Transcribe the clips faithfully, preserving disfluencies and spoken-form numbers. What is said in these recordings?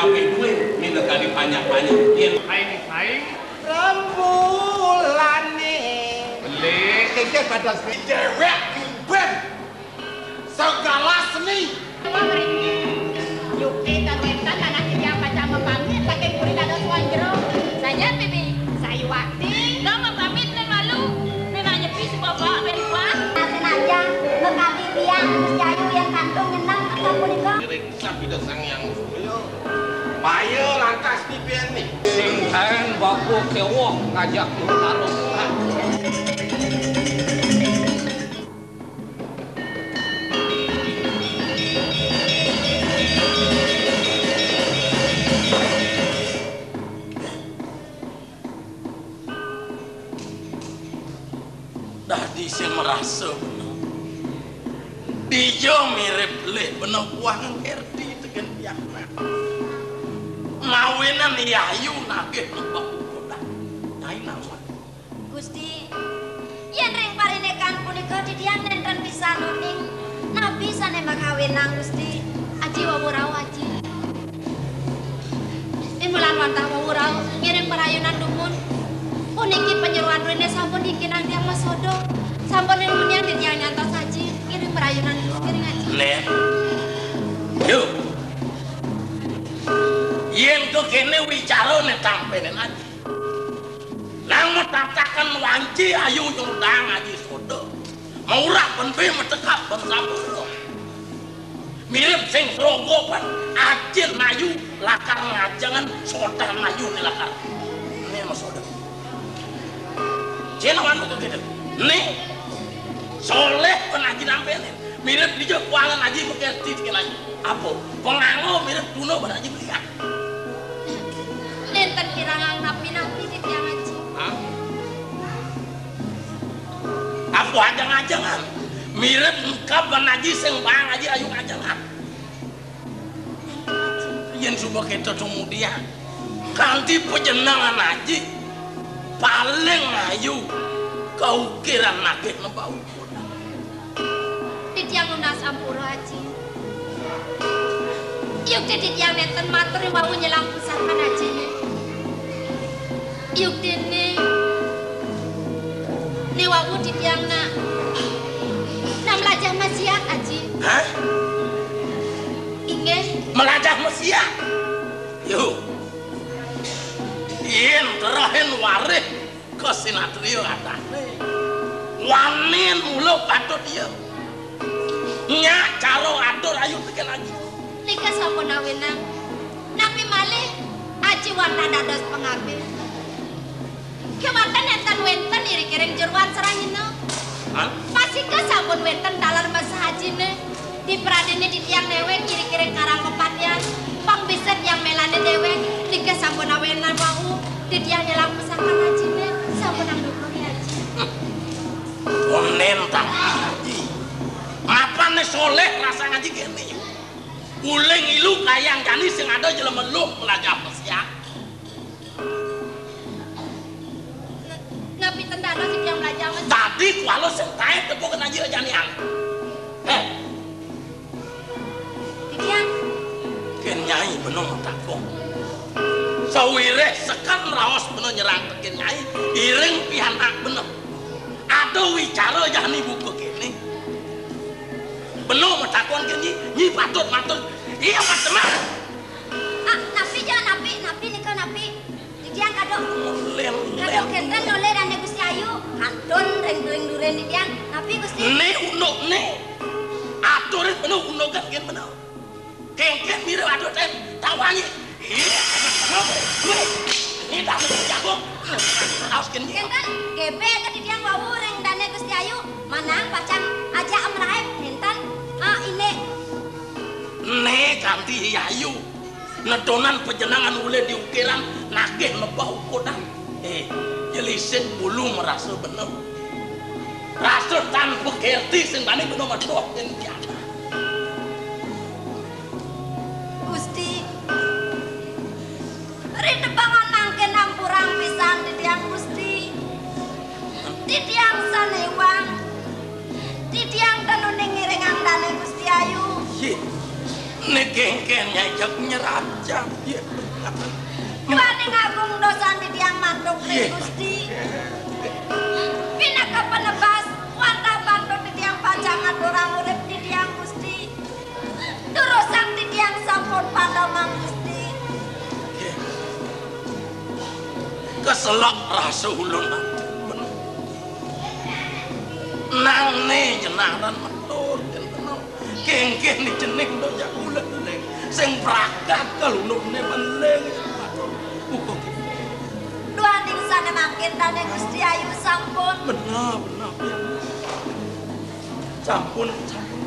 Kabéh duwé minakadi panjak-panjak yén aing saing. Rembulané. Beli. Kéngkén kados déwék ngimben. Segala seni. Yukti tan wénten anak titiang pacang mapamit saking puri dados wong jero. Sajan, Bibi. Sayuwakti. Dong mapamit, Nén Walu. Nén Anyepi si Bapak, Nén Iwan. Nah, senajan makadi tiang Gusti Ayu yén kantun nyeneng sapunika. Ngiring sabda Sang Hyang Surya. Payu lantas dipéni. Sing kaén bapa kéwok ngajak Nyi Utara. Dadi sing marasa bener. Dija mirip lih bener Puang Kerti tekén pianak. Mawinan Yayu nagih nembang kodah. Nyai naon? Gusti, yén ring parindikan punika titiang nénten pisan uning napi sané makawinang, Gusti. Aji wau rauh, Aji. Ing bulan wantah wau rauh ngiring parayunan dumun. Puniki panyeroan riné sampun ningkinang tiang masoda. Sampun ring munian titiang nyantos Aji ngiring parayunan dumun, ngiring Aji. Né. Yuk. Yén kékéné wicarané tampénin Aji. Nang matataken wanci ayu nyudaang Aji soda. Maurak ben bé matekap ben sampura. Mirip sing srogopan ajin ayu lakar ngajengan sodan ayu né lakar. Né masoda. Cén awan kok gitu. Né soléh pun Aji nampénin. Mirip dija kuangan Aji pakerti tekén Aji. Apa? Panganggo mirip tuna ban Aji melihat. Nénten kirangan napi-napi titiang Aji. Hah? Apa ajeng-ajengan? Mirip engkab ban Aji sing baang Aji ayu ngajengan. Yén suba kéto tumudian, kanti pajenengan Aji paling ayu kaukiran nagih nembau. Titiang nunas ampura, Aji. Yukti titiang nénten matur wau nyelang pusaka Aji. Yuktiné, né wau titiang nak, nak mlajah maksiat, Aji. Hah? Inggih. Mlajah maksiat? Yo. Yén terehin warih kasinatria adané. Waniin mula patut ia. Nyak cara atur ayu tekén Aji. Nika sampun awinang. Napi malih Aji wantah dados pangabih? Kéwanten nénten wénten iring-iring jeroan sarahina. Hah? Pasika sampun wénten taler mesah Ajiné. Dipradéné titiang déwék ngiring-iring karang pepatihan, pang bisa tiang mélané déwék, nika sampun awénan wau, titiang nyelang pesakan Ajiné, sampun anggukur Aji. Onen tak Aji. Mapané soléh rasa ngaji kéné. Uling ilu kayang jani sing ada jelema luh melajah mesiak. Napi ten dados titiang mlajah, Mas? Dadi kuala sing taib tepukin aja janian. Héh. Titiang. Kén Nyai bena matakon. Sawiréh sekar raos bena nyerang tekén Nyai, iring pianak bena. Ada wicara jani buka kéné. Bena matakon kén Nyi, Nyi patut matur. Iya, Mas Teman. Ah, napi ja, napi, napi nika, napi? Titiang kado, kado kénten nolih dané Gusti Ayu, kantun ring during duren titiang. Napi, Gusti? Né unduk né. Aturin bener undukan kén bener. Kéngkén mirip atur ten tawangi. Iya. Wéh, ini dah jago. Raos kén dia. Kénten, gébé ka titiang wau ring dané Gusti Ayu, manang pacang ajak meraib nénten. Ah, ini. Né kanti Ayu. Nedonan pajenengan ulih diukiran nagih nebah ukudan. Eh, jelisik bulu merasa bener. Rasa tanpa kerti sing bani bener medoh yen kiamat. Gusti, ri tebangan mangkin ampurang pisan titiang Gusti. Titiang sané iwang. Titiang ten uning ngiringang dané Gusti Ayu. Yé. Nek kéngkén nyai jak nyerajan. Iya. Duaning agung dosan titiang mantuk ring Iya. Gusti. Pinaka penebas, wantah bantu titiang pacang ngaturang urip titiang, Gusti. Durusang titiang sampun palemang, Gusti. Iya. Keselak rasa ulun. Nang né jenaran matur, kénten. Kéngkén ni cening daya kula beling. Sing prakat kalunukné beling. Waduh. Duaning sané mangkin dané Gusti Ayu sampun. Bener, bener, ya. Sampun, sampun.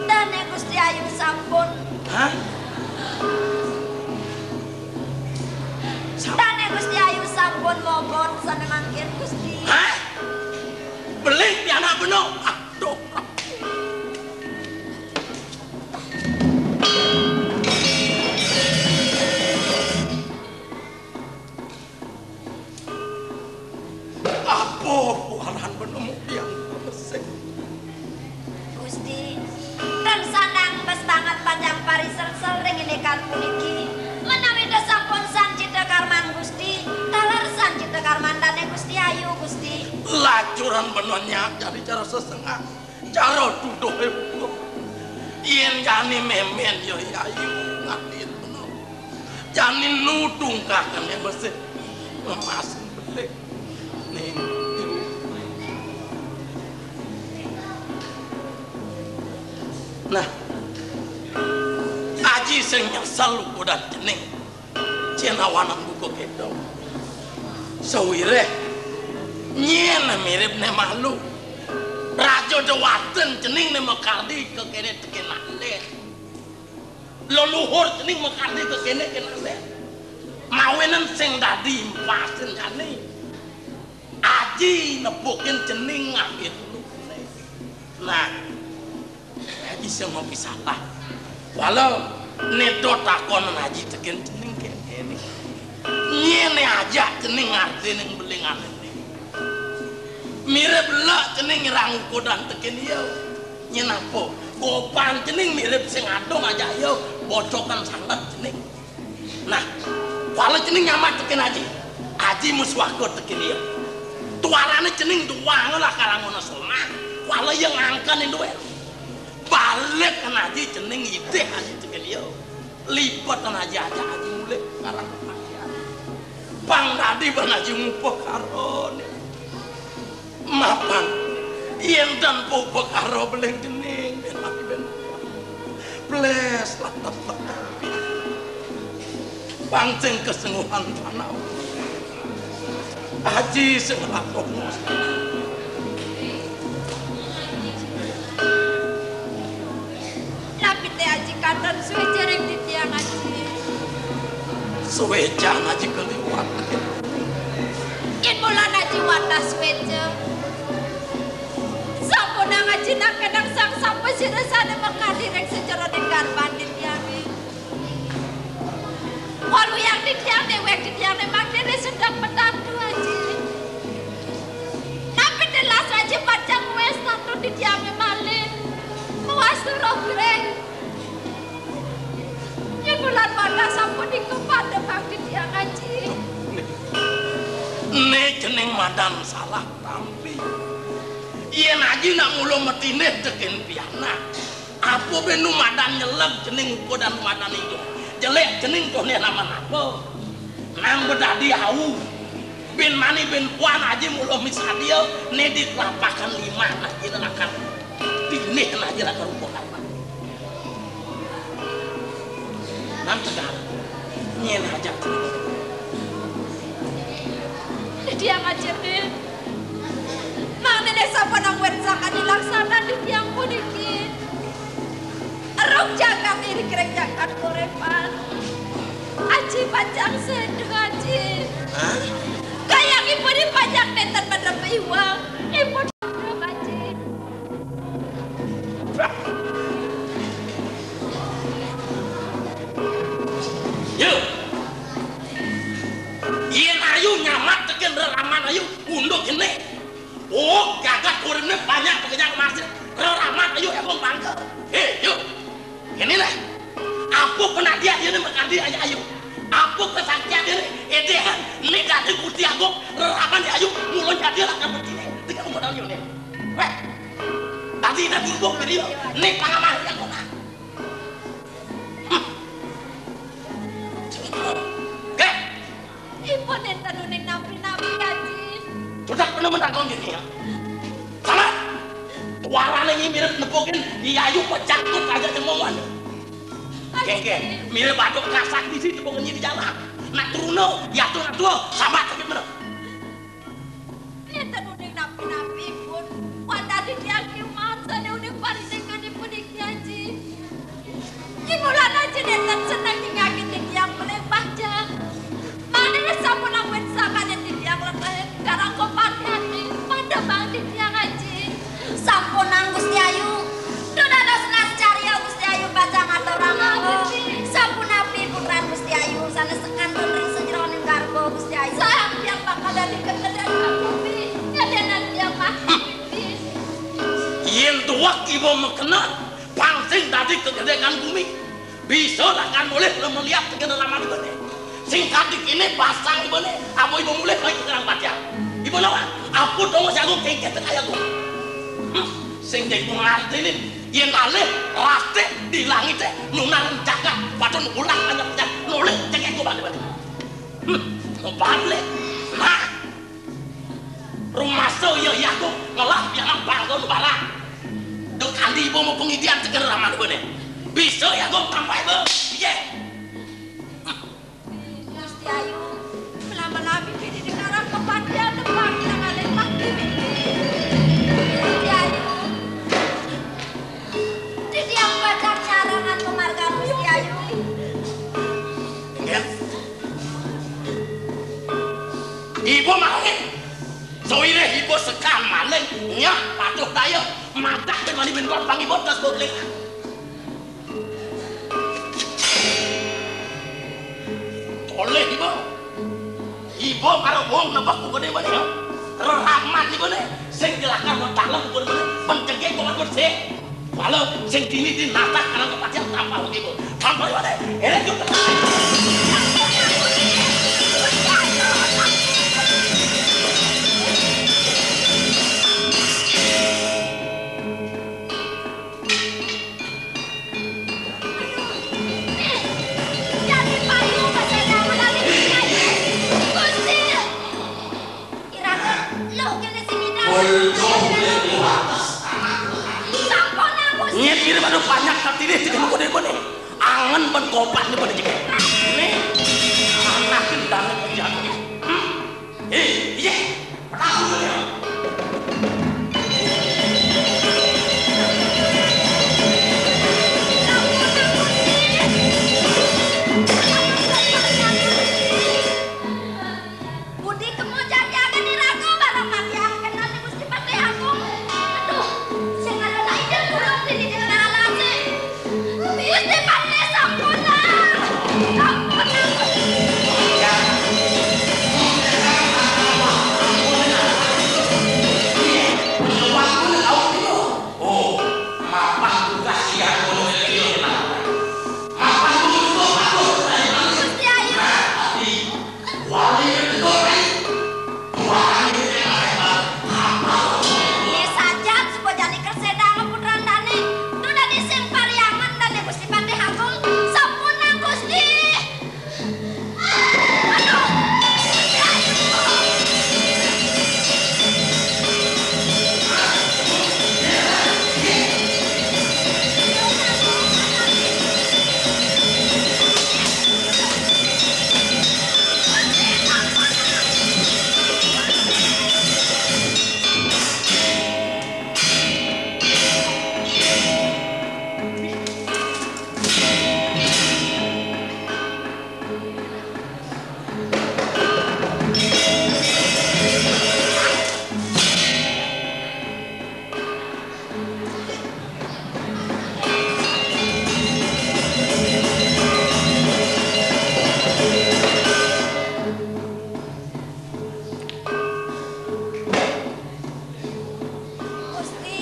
Dané Gusti Ayu sampun. Hah? Sam- Dané Gusti Ayu sampun mogot sané mangkin Gusti. Hah? Beling pianak beno. Aduh. Apa kuaran penemu yang resik? Gusti, ten sandang bes banget panjang parisersel ring indikan puniki. Menawi ida sampun sang cita karman Gusti, taler sang cita karman dané Gusti Ayu, Gusti. Lacuran benonnya jadi cara sesengah. Cara tuduh ibu. Yén jani mémén ya Ayu ngadil bener. Jani nudung kakané besik ngemasin belik. Ning, ibu. Nah, Aji sing nyesel ukudan cening. Cén awanan buka kéto. Sawiréh nyén mirip né malu. Raja Déwaten cening né makardi kekéné tekén alit. Leluhur cening makardi kekéné kén alit. Mawinan sing dadi impasin jani. Aji nepukin cening ngambil dulu. Nah, Aji sing ngopi salah. Wala né do takonan Aji tekén cening kéné. Nyén ajak cening ngarti ning belingan ini. Mirip lek cening nyerang ukudan tekén iya. Nyén apa? Kopan cening mirip sing adung aja iya. Bocokan sanget cening. Nah, kuala cening nyamat tekén Aji. Aji musuhaka tekén iya. Tuarané cening duwang lah karangona somah. Kuala iya ngangken induwé. Balik kan Aji cening idih Aji tekén iya. Lipetan Aji aja Aji mulih karang kematian. Pang dadi ban Aji ngupekara. Mapan, yén tan upekara beling cening, bén mati bén. Blés, latep, latep. Pancing kesengguhan panau. Aji sing latep. Napi té Aji katon suéca ring titiang, Aji? Suéca Aji kaliwat. Yén bulan Aji wantah suéca. Sampunang Aji nak kenang sang sapa sira sané makadi ring sajeroning garban titiangé. Kaluyang titiang déwék titiang né mangkin sedek petatu, Aji. Napi telas Aji pacang wés tatu titiangé malih. Mawastu roh gréng. Yén bulan wantah sapunika padhepang titiang, Aji. Né cening madan salah tampi. Yén Aji nak mula matindih tekén pianak. Apa bé nu madan nyeleg cening uku dan madan ijo. Jelék cening toh né laman apa? Nang bedadi au. Bin mani bin puan Aji mula misadia né di kelapakan lima Aji lakar. Tindih Aji lakar upa karma. Nang tegal. Nyén aja. Dia ngajarin. Mangda sampun anggon sangkan dilaksana titiang puniki. Rong jagat iring-iring jagat korepan. Aji pacang séda, Aji. Hah? Kayang ipun pacang nénten medrep iwang. Ipun medrep, Aji. Yuk. Yén ayu nyamat tekén reraman ayu, unduk kéné. Oh, jagat uripné banyak pekerjaan kemasin. Reramat ayu emang bangga. Hé, yuk. Kéné nah. Apa penadian ini makadi aja ayu. Apa kesaktian ini edehan ini dadi Gusti Agung reraman di ayu mulai jadi lah kan begini. Tiga modal ini. Weh, tadi ini burung video. Ini pangamah yang kona. Oke. Ipun enten uning napi-napi, Aji. Sudah penuh menangkong gini ya. Sama. Warane iki mirip nepukin Yayu pejatut aja cemongan. Gengge, mirip aduk kasak di sini nepukin di jalan. Nak turuna, ya tuh nak tua, sama sakit bener. Enten uning napi-napi pun. Wanda di tiang kiuman, sane uning parindekan ipun iki, Aji. Ibu lan Aji nenten seneng nyakiti tiang melih pajak. Mane sampun anggen sakane titiang leteh, garang kopati ati, mandemang titiang Aji. Sampun nang Gusti Ayu. Dudados nas carya Gusti Ayu pacang aturang mawon. Sapunapi putran Gusti Ayu sane sekantun ring sajeroning garba Gusti Ayu? Sampun bakal dadi kekedan Gusti. Kadenan tiang mah. Yen tuwek ibu mekena, pang sing dadi kegedekan bumi. Bisa lakar mulih lemeliat tegene raman ibane. Sing kadi kene pasang ibane, apa ibu mulih lagi ngerang patian. Ibu nawa, apa dong si Agung kengkeh tengah Agung. Hmm, sing jadi pengartinin, yen alih, rastik, di langit, nunarin jagat, padahal ulang banyak jagat, nulih cengkeh kubang ibane. Hmm, ngobat leh. Nah, rumasa iya iya tuh, ngelah pianak bangga nu barang. Duk andi ibu mau pengidian teger raman ibane. Bisa ya gua tampai be. Iya. Gusti Ayu, melama-lami pidi dikarang kepatian tepang nang alih mati. Gusti Ayu. Didi aku baca carangan pemargaan Gusti Ayu. Inggih. Ibu maling. Sawireh ibu sekan maling, nyah patuh daya, madak ben mani ben korban ibu tas bokling. Oleh ibu. Ibu karo wong nebak buku ne mana ya? Reraman ibu ne. Sing jelakar mau dalam buku ne mana? Pencegik bukan bersih. Walau sing dini di natak karena kepatihan tampal ibu. Tampal ibu ne. Ini juga. Nyet kira pada banyak katiri tidak mau kode kode. Angen ben kopat ni pada jike. Ini anak dan jago. Hmm. Eh, iya. Petaku dulu ya. Budi kemo jati agen iraga bareng mati agen nang Gusti Patih Agung. Aduh, sing ada lain yang kurang sini di tengah alas. Gusti Patih sampun lah. Sampun lah. Oh, mapan tugas iya kono iki. Mapan tugas. Gusti Ayu. Wali ketua. Ini saja suka jadi kersedang putran dane. Duh dadi sing pariangan dane Gusti Patih Agung. Sampun nang Gusti. Aduh. Gusti,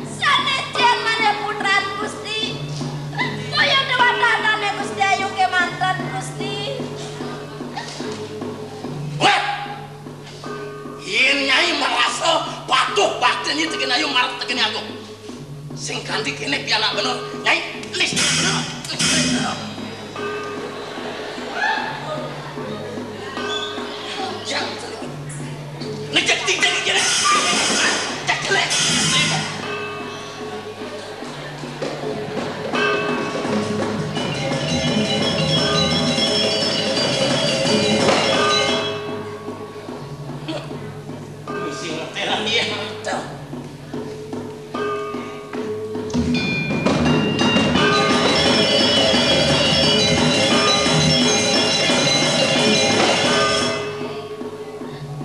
sanècén manèh putran Gusti, kaya Ayo marep tekene aku. Sing ganti kene pianak bener. Nyai, lis bener. Ngecek titik kene. Cek kene. Mesti ngetelan dia.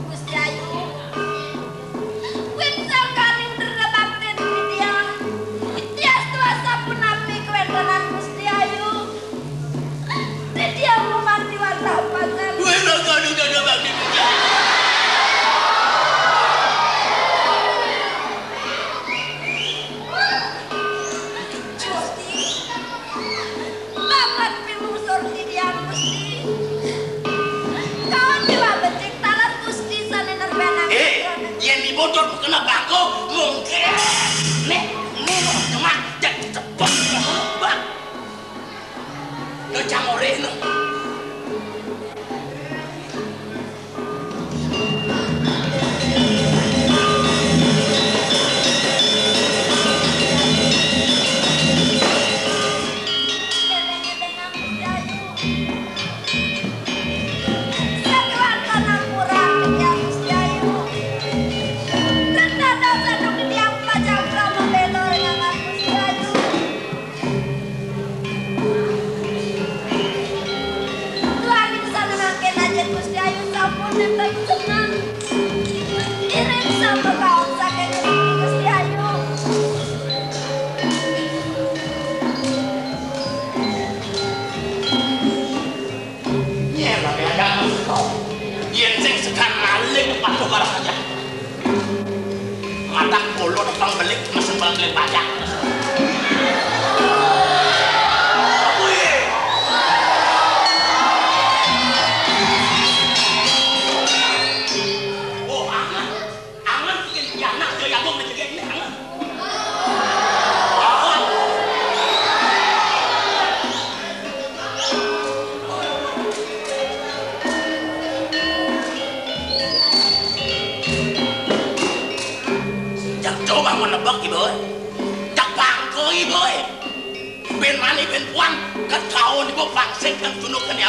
Gusti Ayu, wit sangkaning drebaktin widya. Diastu asapunapi kawéntenan Gusti Ayu. Titiang ngumanti wantah pasan. Wéna kanu dada bakti. Gusti, lapat pimungsur titiang, Gusti. Kaon déwa becik taler Gusti sané nerbanang. Eh, yén dibotor kena bangko, mungkin. Nih, nih, nyemak, cek cepet, bang. Lo cangore no. Satuan tanah murah, Gusti Ayu. Kata dasar demi tiang pajak drama belor ngamat Gusti Ayu. Tuhan ing sana mangkin ajin Gusti Ayu sampun nembak seneng. Iring sama kaum saking Gusti Ayu. Nyén aja maksud kau. Yén sing segan maling patuh karo aja. Matak kula tepang belik mesen balik pajak. Kuwi. Oh, angen. Angen bikin pianak daya aku menjegek ini angen. Angen. Jak coba menebak ibu. Jak bangko ibu. Ben mani ben puan, kan kau niku pangsit kan sunuk kan ya.